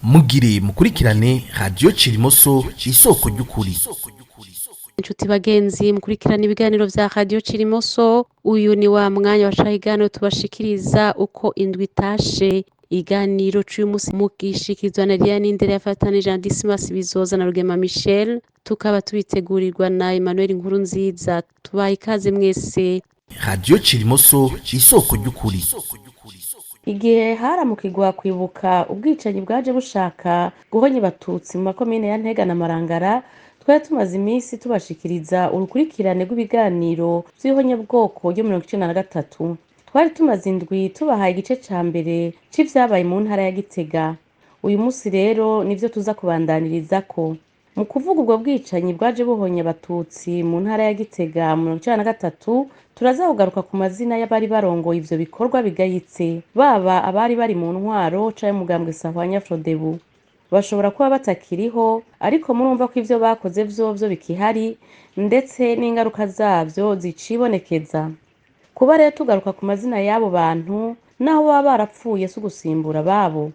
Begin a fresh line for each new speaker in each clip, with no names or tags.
Mugire mukurikirane Radiyo Cirimoso, isoko ry'ukuri.
Inshuti bagenzi mukurikirana ibiganiro vya Radiyo Cirimoso, uyu ni wa mwanya wa ca kiganiro tubashikiriza uko indwi itashe. Iganiro c'uyu musi mugishikirizwa na Liliane Indera yafatanije na Dismas Bizoza na Rugema Michel, tukaba tubitegurirwa na Emmanuel Nkurunziza. Tubaha ikaze mwese.
Radiyo Cirimoso, isoko ry'ukuri.
Igihe haramukirwa kwibuka ubwicanyi bwaje bushaka guhonya Abatutsi mu makomine ya Ntega na Marangara, twari tumaze iminsi tubashikiriza urukurikirane rw'ibiganiro vy'ihonyabwoko ryo 93. Twari tumaze indwi tubahaye igice ca mbere c'ivyabaye mu ntara ya Gitega. Uyu musi rero nivyo tuza kubandanyirizako. Mu kuvuga ubwo bwicanyi bwaje buhonya Abatutsi mu ntara ya Gitega mu 93, turaza kugaruka ku mazina y'abari barongoye ivyo bikorwa bigayitse, baba abari bari mu ntwaro canke umugambwe Sahwanya Frodebu. Bashobora kuba batakiriho, ariko murumva ko ivyo bakoze vyovyo bikihari, ndetse n'ingaruka zavyo zicibonekeza. Kuba rero tugaruka ku mazina y'abo bantu, naho baba barapfuye, si ugusimbura ababo.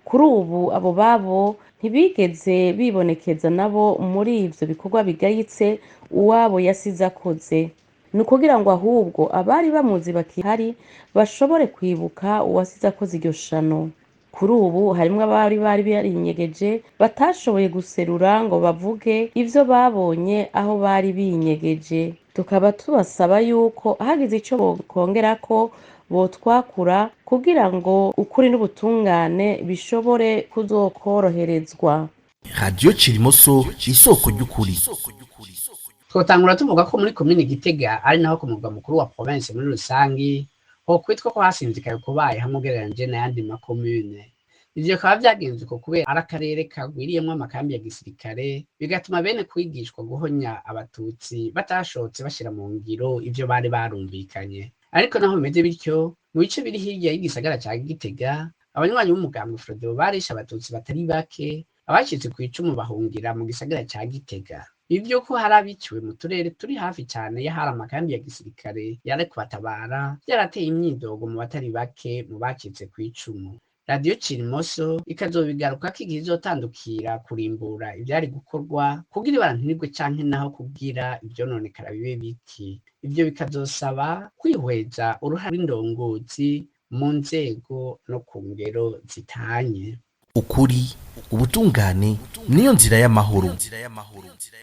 Kuri ubu abo babo ntibigeze bibonekeza nabo muri ivyo bikorwa bigayitse uwabo yasize akoze. Ni ukugira ngo ahubwo abari bamuzi bakihari bashobore kwibuka uwasize akoze iryo shano. Kuri ubu harimwo abari bari barinyegeje batashoboye guserura ngo bavuge ivyo babonye aho bari binyegeje. Tukaba tubasaba yuko hagize ico bokongerako botwakura kugira ngo ukuri n'ubutungane bishobore kuzokoroherezwa.
Radiyo Cirimoso, isoko ry'ukuri.
Twotangura tuvuga ko muri komine Gitega, ari naho ku murwa mukuru wa province muri rusangi, hokwitwa ko hasinzikaye kubaye hamwe ugereranije n'ayandi makomune. Ivyo bikaba vyagenze uko kubera ari akarere kagwiriyemwo amakambi ya gisirikare, bigatuma bene kwigishwa guhonya Abatutsi batashotse bashira mu ngiro ivyo bari barumvikanye. Ariko naho bimeze bityo, mu bice biri hirya y'igisagara ca Gitega, abanywanyi b'umugambwe Frodebu barishe Abatutsi batari bake, abacitse kw'icumu bahungira mu gisagara ca Gitega. Ivyo ko hari abiciwe mu turere turi hafi cane y'ahari amakambi ya gisirikare yari kubatabara vyarateye imyidogo mu batari bake mu bacitse kw'icumu. Radiyo Cirimoso ikazobigarukako igihe izotandukira kurimbura ivyari gukorwa kugira ibara ntirigwe canke naho kugira ivyononekara bibe biki. Ivyo bikazosaba kwihweza uruhare rw'indongozi mu nzego no ku ngero zitanye.
Ukuri, ubutungane niyo nzira y'amahoro.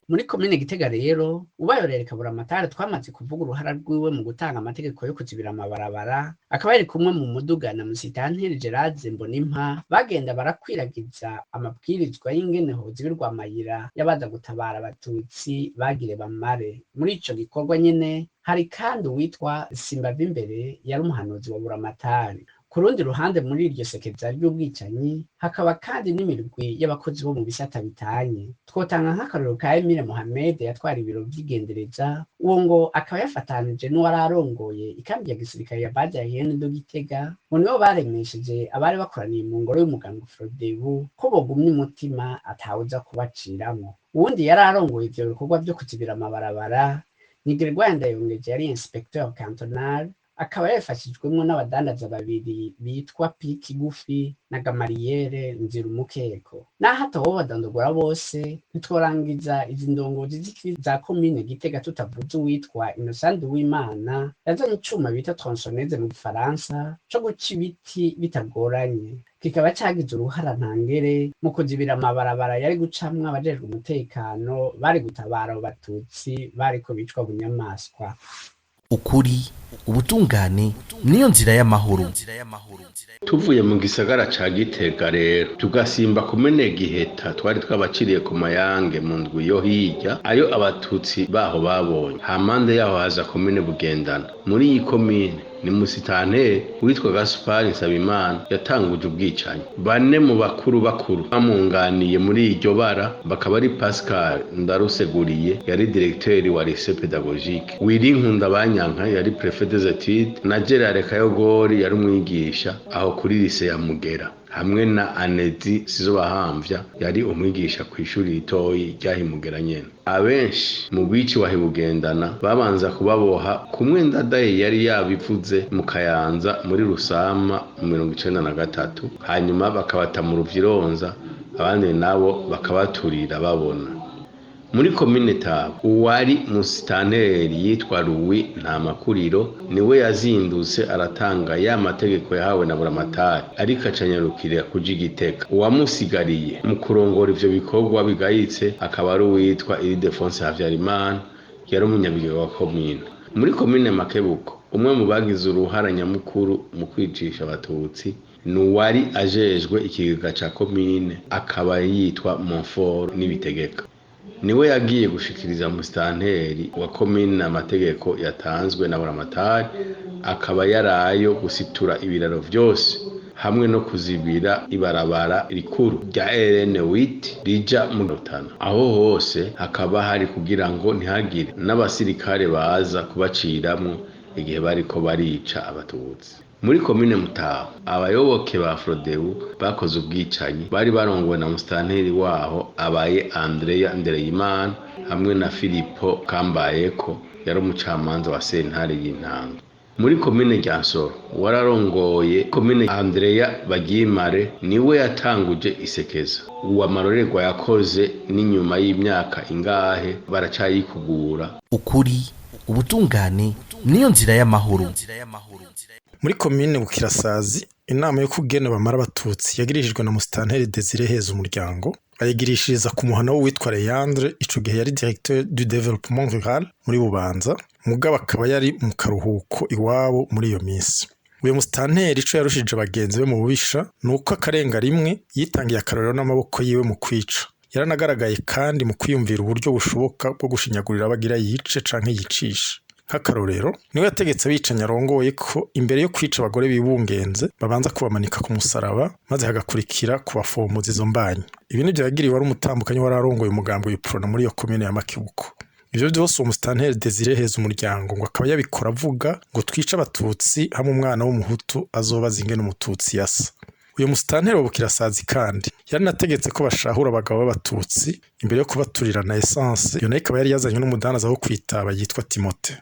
Muri komine Gitega rero, ubayorera Kaburamatari twamaze kuvuga uruhara rwiwe mu gutanga amategeko yo kuzibira amabarabara, akaba yari kumwe mu muduga na Musitanteri Gerard Mbonimpa, bagenda barakwiragiza amabwirizwa y'ingene hozibirwa amayira y'abaza gutabara Abatutsi bagire bamare. Muri ico gikorwa nyene hari kandi uwitwa Simbavimbere yari umuhanuzi wa Buramatari. Ku rundi ruhande, muri iryo sekeza ry'ubwicanyi hakaba kandi n'imirwi y'abakozi bo mu bisata bitanye. Twotanga nk'akarorero ka Emile Mohamed yatwara ibiro vy'igendereza, uwo ngo akaba yafatanije n'uwari arongoye ikambi ya gisirikare ya Base Aérienne de Gitega, ngo nibo baremesheje abari bakoraniye mu ngoro y'umugambwe Frodebu ko bogumya umutima atawuza kubaciramwo. Uwundi yari arongoye ivyo bikorwa vyo kuzibira amabarabara ni Gregoire Ndayongeje yari inspecteur cantonal, akaba yabifashijwemwo n'abadandaza babiri bitwa Piki Gufi na Gamariyere Nzirumukeko. Naho atawobadondogora bose, ntitworangiza izi ndongozi z'ikibi za komine Gitega tutavuze uwitwa Innocent Uwimana yazanye icuma bita tronçonneuse mu gifaransa co guca ibiti bitagoranye, kikaba cagize uruhara ntangere mu kuzibira amabarabara yari gucamwo abajejwe umutekano bari gutabara abo Batutsi bariko bicwa bunyamaswa.
Ukuri, ubutungane niyo nzira y'amahoro.
Tuvuye mu gisagara ca Gitega rero, tugasimba komine Giheta twari twabaciriye ku mayange mu ndwi yo hirya, ayo Abatutsi baho babonye. Hampande yaho haza komine Bugendana. Muri iyi komine ni musitanteri witwa Gaspari Nsabimana yatanguje ubwicanyi. Bane mu bakuru bakuru bamwunganiye muri iryo bara bakaba ari Pascal Ndaruseguriye yari directeur wa lycée pédagogique, Wirinkunda Banyanka yari préfet des études, na Gerard Kayogori yari umwigisha aho kuri lycée ya Mugera. Hamwe na Anedi Sizobahamvya yari umwigisha kw'ishuri ritoyi ryahimugera nyene. Abenshi mu bici wahibugendana babanza kubaboha kumwe Ndadaye yari yabivuze mu Kayanza muri Rusama mu 1993, hanyuma bakabata mu Ruvyironza, abandi nabo bakabaturira babona. Muri komine Taba uwari musitanteri yitwa Louis Ntamakuriro niwe yazindutse aratanga ya mategeko yahawe na Buramatari, ariko acanyarukira kuja Igitega. Uwamusigariye mu kurongora ivyo bikorwa bigayitse akaba ari uwitwa Ildefonse Havyarimana, yari umunyabigega wa komine. Muri komine Makebuko umwe mu bagize uruhara nyamukuru mu kwicisha abatutsi ni uwari ajejwe ikigega ca komine, akaba yitwa Monfort Nibitegeka. Niwe yagiye gushikiriza musitanteri wa komine amategeko yatanzwe na Buramatari, akaba yarayo gusitura ibiraro vyose hamwe no kuzibira ibarabara rikuru rya RN8 rija mu Rutana. Aho hose hakaba hari kugira ngo ntihagire n'abasirikare baza kubaciramwo igihe bariko barica abatutsi. Muri komine Mutaho abayoboke ba Frodebu bakoze ubwicanyi bari barongowe na musitanteri waho abaye Andrea Ndereyimana hamwe na Filipo Kambayeko yari umucamanza wa sentare y'intango. Muri komine Ryansoro wararongoye komine Andrea Bagimare niwe yatanguje isekeza. Uwo amarorerwa yakoze n'inyuma y'imyaka ingahe baracayikugura.
Ukuri, ubutungane niyo nzira y'amahoro.
Muri komine Bukirasazi inama yo kugena bamara abatutsi yagirishijwe na musitanteri Desire Heza umuryango, ayigirishiriza ku muhana w'uwitwa Leandre, ico gihe yari directeur du développement rural muri Bubanza, mugabo akaba yari mu karuhuko iwabo muri iyo minsi. Uyo musitanteri ico yarushije bagenzi be mu bubisha nuko akarenga rimwe yitangiye akarorero n'amaboko yiwe mu kwica. Yaranagaragaye kandi mu kwiyumvira uburyo bushoboka bwo gushinyagurira abagira yice canke yicishe. Nk'akarorero niwe yategetse abicanyi arongoye ko imbere yo kwica abagore bibungenze babanza kubamanika ku musaraba, maze hagakurikira kubafomoza izo mbanyi. Ibi nivyo yagiriwe wari umutambukanyi wari arongoye umugambi w'Iprona muri iyo komine ya Makebuko. Ivyo vyose uwo musitanteri Desire Heza umuryango ngo akaba yabikora avuga ngo twice abatutsi hamwe umwana w'umuhutu azobaza ingene umututsi yasa. Uyo musitanteri wa Bukirasazi kandi yaranategetse ko bashahura abagabo b'abatutsi imbere yo kubaturira na essence, iyo nayo ikaba yari yazanywe n'umudandaza wo kwitaba yitwa Timote.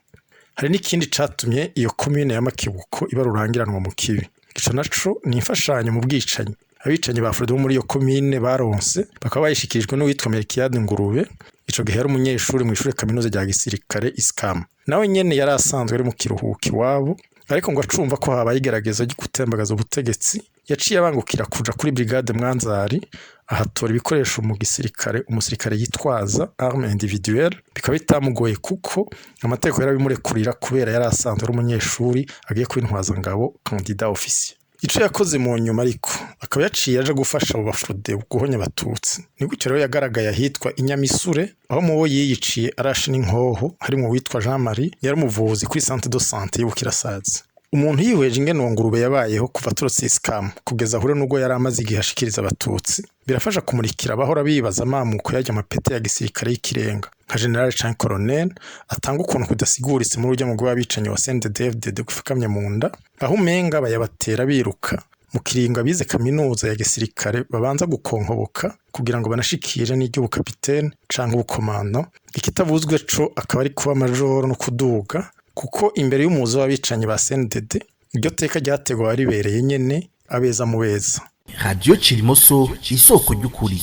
Hari n'ikindi catumye iyo komine ya Makebuko iba rurangiranwa mu kibi. Ico naco ni imfashanyo mu bwicanyi. Abicanyi ba Frodebu muri iyo komine baronse bakaba bayishikirijwe n'uwitwa Melchiade Ngurube, ico gihe yari umunyeshuri mw'ishure kaminuza rya gisirikare ISCAM. Nawe nyene yari asanzwe ari mu kiruhuko iwabo, ariko ngo acumva ko habaye igerageza ryo gutembagaza ubutegetsi, yaciye abangukira kuja kuri brigade Mwanzari ahatora ibikoresho mu gisirikare umusirikare yitwaza arme individuelle, bikaba bitamugoye kuko amategeko yarabimurekurira kubera yari asanzwe ari umunyeshuri agiye kwintwaza ngabo candidat officier. Ico yakoze mu nyuma ariko akaba yaciye aja gufasha abo bafrodebu guhonya abatutsi. Ni gutyo rero yagaragaye ahitwa Inyamisure, aho mubo yiyiciye arashe n'inkoho harimwo uwitwa Jean Marie yari umuvuzi kuri centre de santé y'Ubukirasazi. Umuntu yihweje ingene uwo Ngurube yabayeho kuva aturutse ISCAM kugeza ahure n'ubwo yari amaze igihe ashikiriza abatutsi, birafasha kumurikira abahora bibaza amamuko y'arya mapete ya gisirikare y'ikirenga nka general canke colonel atanga ukuntu kudasiguritse muri urya mugwi w'abicanyi wa CNDD-FDD gufikamye mu nda, aho umenga bayabatera biruka mu kiringo abize kaminuza ya gisirikare babanza gukonkoboka kugira ngo banashikire n'iry'ubukapitene canke ubukomando. Ikitavuzwe co akaba ari kuba majoro no kuduga, kuko imbere y'umuzo w'abicanyi ba CNDD iryo teka ryategwa ribereye nyene abeza mu beza.
Radio Cirimoso, isoko ry'ukuri.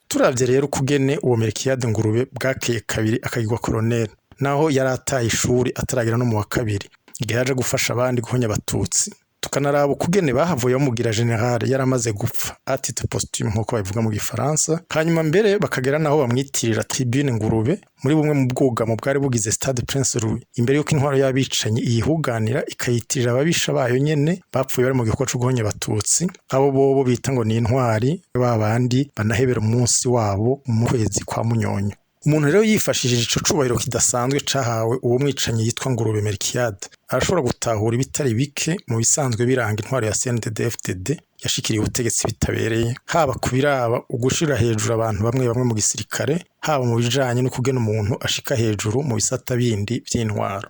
Turavye rero ukugene uwo Melchiade Ngurube bwakeye kabiri akagirwa colonel, naho yari ataye ishuri ataragera no mu wa kabiri igihe yaje gufasha abandi guhonya abatutsi, tukanaraba ukugene bahavuye bamugira general yaramaze gupfa à titre posthume nk'uko babivuga mu gifaransa, hanyuma mbere bakagera naho bamwitirira tribune Ngurube muri bumwe mu bwugamo bwari bugize stade Prince Louis, imbere y'uko intwaro y'abicanyi iyihuganira ikayitirira ababisha bayo nyene bapfuye bari mu gikorwa co guhonya abatutsi, abo bobo bita ngo ni intwari, ba bandi banahebera umunsi wabo mu kwezi kwa Munyonyo. Umuntu rero yifashishije ico cubahiro kidasanzwe cahawe uwo mwicanyi yitwa Ngurube Melchiade, arashobora gutahura ibitari bike mu bisanzwe biranga intwaro ya CNDD-FDD yashikiriye ubutegetsi bitabereye, haba ku biraba ugushira hejuru abantu bamwe bamwe mu gisirikare, haba mu bijanye no kugena umuntu ashika hejuru mu bisata bindi vy'intwaro.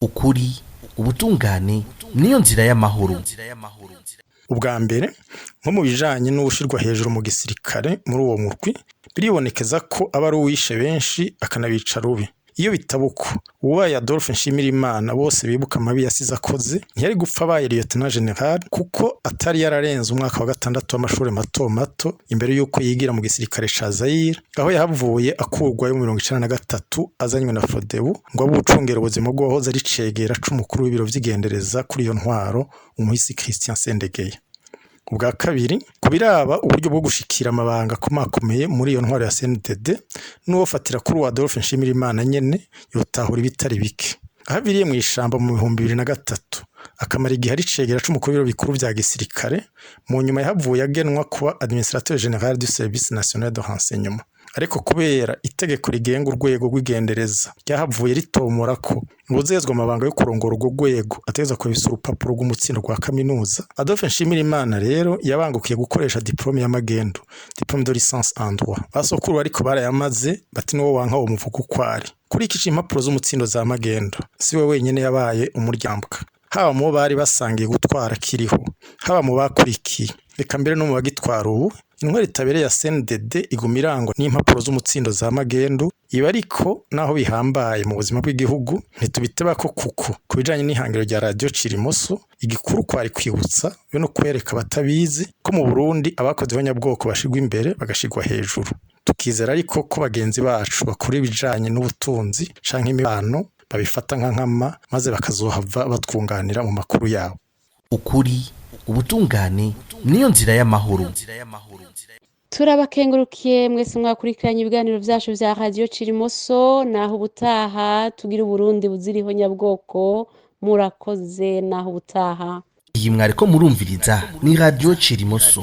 Ukuri, ubutungane niyo nzira y'amahoro.
Ubwa mbere, nko mu bijanye n'uwushirwa hejuru mu gisirikare muri uwo murwi, biribonekeza ko aba ari uwishe benshi akanabica rubi. Iyo bitaba uko, uwabaye Adolphe Nshimirimana bose bibuka amabi yasize akoze, ntiyari gupfa abaye Lieutenant General kuko atari yararenze umwaka wa gatandatu w'amashuri mato mato imbere y'uko yigira mu gisirikare ca Zaire, aho yahavuye akurwayo mu 1993 azanywe na Frodebu ngo abe uwucungera ubuzima bw'uwahoze ari cegera c'umukuru w'ibiro vy'igendereza kuri iyo ntwaro, umuhisi Christian Sendegeye. Ubwa kabiri, ku biraba uburyo bwo gushikira amabanga akomakomeye muri iyo ntwaro ya CNDD, n'uwofatira kuri uwo Adolphe Nshimirimana nyene yotahura ibitari bike. Aho aviriye mw'ishamba mu 2003, akamara igihe ari cegera c'umukuru w'ibiro bikuru vya gisirikare, mu nyuma yahavuye agenwa kuba Administrateur General du Service National de Renseignement. Ariko kubera itegeko rigenga urwego rw'igendereza ryahavuye ritomora ko uwuzejwe amabanga yo kurongora urwo rwego ategerezwa kubisa urupapuro rw'umutsindo rwa kaminuza, Adolphe Nshimirimana rero yabangukiye gukoresha diplôme y'amagendo, diplôme de licence en droit. Basokuru ariko barayamaze bati n'uwo wanka womuvuga uko ari. Kuri iki c'impapuro z'umutsindo za magendo, siwe wenyene yabaye umuryambwa. Haba mu bo bari basangiye gutwara akiriho, haba mu bakurikiye, reka mbere no mu bagitwara ubu, intwaro itabereye ya CNDD iguma irangwa n'impapuro z'umutsindo za magendu. Ibi ariko naho bihambaye mu buzima bw'igihugu, ntitubitebako kuko ku bijanye n'ihangiro rya radiyo Cirimoso, igikuru kwari kwibutsa be no kwereka abatabizi ko mu Burundi abakoze ihonyabwoko bashirwa imbere bagashirwa hejuru. Tukizera ariko ko bagenzi bacu bakora ibijanye n'ubutunzi canke imibano babifata nka nkama, maze bakazohava batwunganira mu makuru yabo.
Ukuri, ubutungane niyo nzira y'amahoro.
Turabakengurukiye mwese mwakurikiranye ibiganiro vyacu vya radiyo Cirimoso. Naho ubutaha, tugira Uburundi buzira ihonyabwoko. Murakoze, naho ubutaha.
Iyi mwariko murumviriza ni radiyo Cirimoso.